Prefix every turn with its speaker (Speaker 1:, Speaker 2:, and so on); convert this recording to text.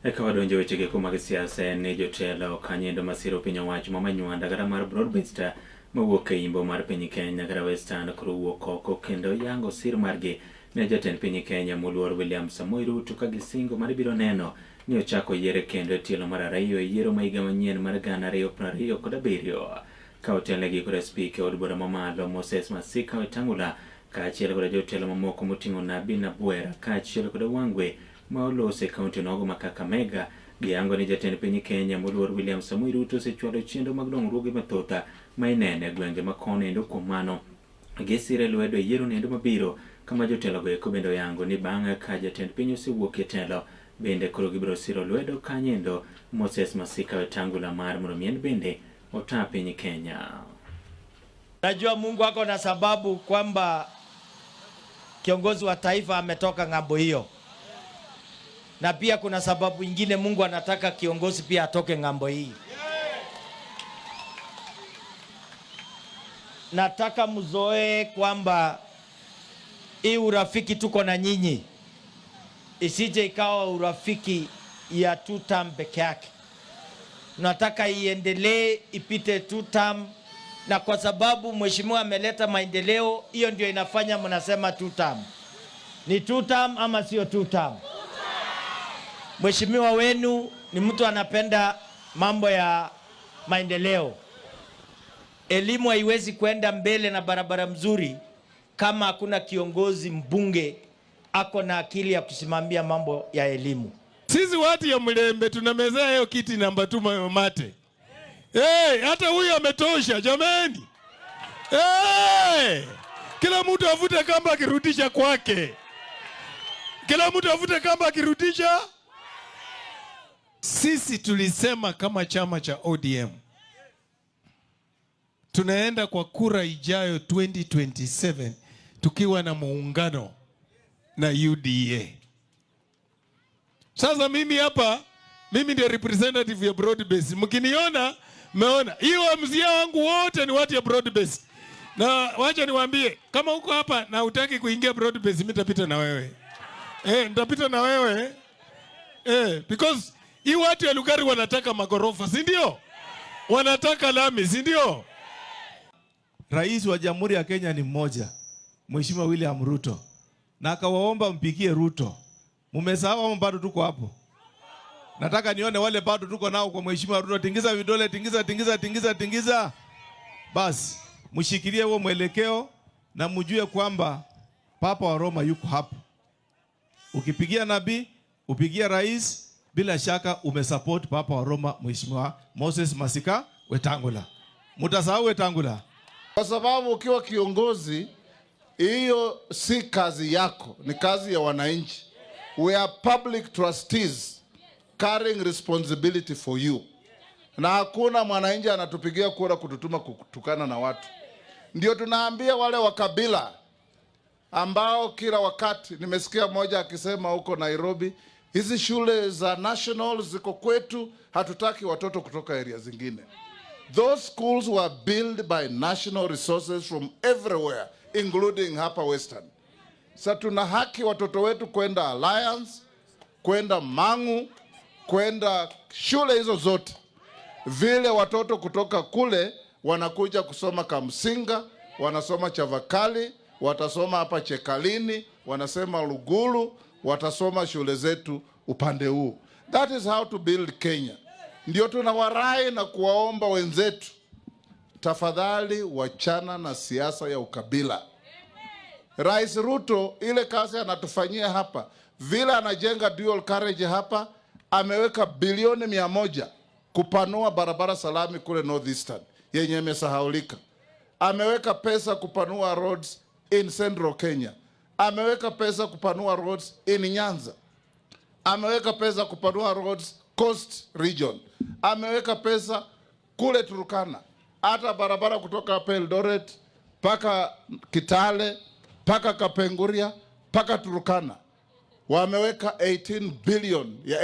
Speaker 1: Eka wadonjo wechego eko mag siasa en ni jotelo kanyendo masiro piny owacho ma Manywanda kata mar broad based mawuok e imbo mar piny Kenya kata Western koro wuok oko kendo yango sir margi ne jatend piny Kenya moluor William Samoei Ruto ka gisingo mar biro neno ni ochako yiere kendo e tielo mar ariyo e yiero ma higa manyien mar 2027 ka otelnegi kod spika e od bura mamalo Moses Masika Wetang'ula kaachiel kod jotelo mamoko moting'o Nabi Nabwera kaachiel kod Wangwe ma olos e kaunti onogo ma Kakamega. Giyango ni jatend piny Kenya moluor William Samoei Ruto osechwalo chenro mag dongruoge mathoth ma inene e gwenge ma kono endo. Kuom mano gisire lwedo e yiero nendo mabiro kama jotelogo eko bende oyango ni bang' ka jatend piny osewuok e telo bende koro gibiro siro lwedo kanyendo Moses Masika Wetangula mar mondo mi en bende ota piny Kenya.
Speaker 2: Najua Mungu ako na sababu kwamba kiongozi wa taifa ametoka ng'ambo hiyo, na pia kuna sababu ingine Mungu anataka kiongozi pia atoke ng'ambo hii. Nataka mzoee kwamba hii urafiki tuko na nyinyi isije ikawa urafiki ya two term peke yake. Nataka iendelee ipite two term, na kwa sababu mheshimiwa ameleta maendeleo, hiyo ndio inafanya mnasema two term. Ni two term ama sio two term? Mheshimiwa wenu ni mtu anapenda mambo ya maendeleo. Elimu haiwezi kwenda mbele na barabara mzuri kama hakuna kiongozi mbunge ako na akili ya kusimamia mambo ya elimu.
Speaker 3: Sisi watu ya Mlembe tunamezea hiyo kiti namba 2 mate. Hey, hata huyu ametosha jameni. Hey, kila mtu avute kamba akirudisha kwake. Kila mtu avute kamba akirudisha. Sisi tulisema kama chama cha ODM tunaenda kwa kura ijayo 2027 tukiwa na muungano na UDA. Sasa mimi hapa, mimi ndio representative ya broad base. Mkiniona, mmeona. Hiyo mzia wangu wote ni watu ya broad base. Na wacha niwaambie, kama uko hapa na hutaki kuingia broad base, mimi nitapita na wewe. Nitapita na wewe. Because hii watu ya Lugari wanataka magorofa, si ndio? Wanataka lami, si ndio?
Speaker 4: Rais wa Jamhuri ya Kenya ni mmoja, Mheshimiwa William Ruto. Na akawaomba mpigie Ruto. Mumesahau ama bado tuko hapo? Nataka nione wale bado tuko nao kwa Mheshimiwa Ruto. Tingiza vidole, tingiza, tingiza, tingiza, tingiza. Basi, mshikilie huo mwelekeo na mjue kwamba Papa wa Roma yuko hapo. Ukipigia nabii, upigia rais, bila shaka umesupport Papa wa Roma Mheshimiwa Moses Masika Wetangula. Mutasahau Wetangula?
Speaker 5: Kwa sababu ukiwa kiongozi, hiyo si kazi yako, ni kazi ya wananchi. We are public trustees carrying responsibility for you. Na hakuna mwananchi anatupigia kura kututuma kutukana na watu. Ndio tunaambia wale wa kabila ambao kila wakati nimesikia mmoja akisema huko Nairobi, hizi shule za national ziko kwetu, hatutaki watoto kutoka area zingine. Those schools were built by national resources from everywhere, including hapa Western. Sasa tuna haki watoto wetu kwenda Alliance, kwenda Mangu, kwenda shule hizo zote. Vile watoto kutoka kule wanakuja kusoma Kamsinga, wanasoma Chavakali, watasoma hapa Chekalini, wanasema Lugulu, watasoma shule zetu upande huu. That is how to build Kenya. Ndio tunawarai na kuwaomba wenzetu, tafadhali wachana na siasa ya ukabila. Rais Ruto ile kazi anatufanyia hapa, vile anajenga dual carriage hapa, ameweka bilioni 100 kupanua barabara salami kule Northeastern yenye imesahaulika. Ameweka pesa kupanua roads in Central Kenya. Ameweka pesa kupanua roads in Nyanza. Ameweka pesa kupanua roads Coast Region. Ameweka pesa kule Turkana. Hata barabara kutoka hapa Eldoret paka Kitale, paka Kapenguria, paka Turkana. Wameweka 18 billion ya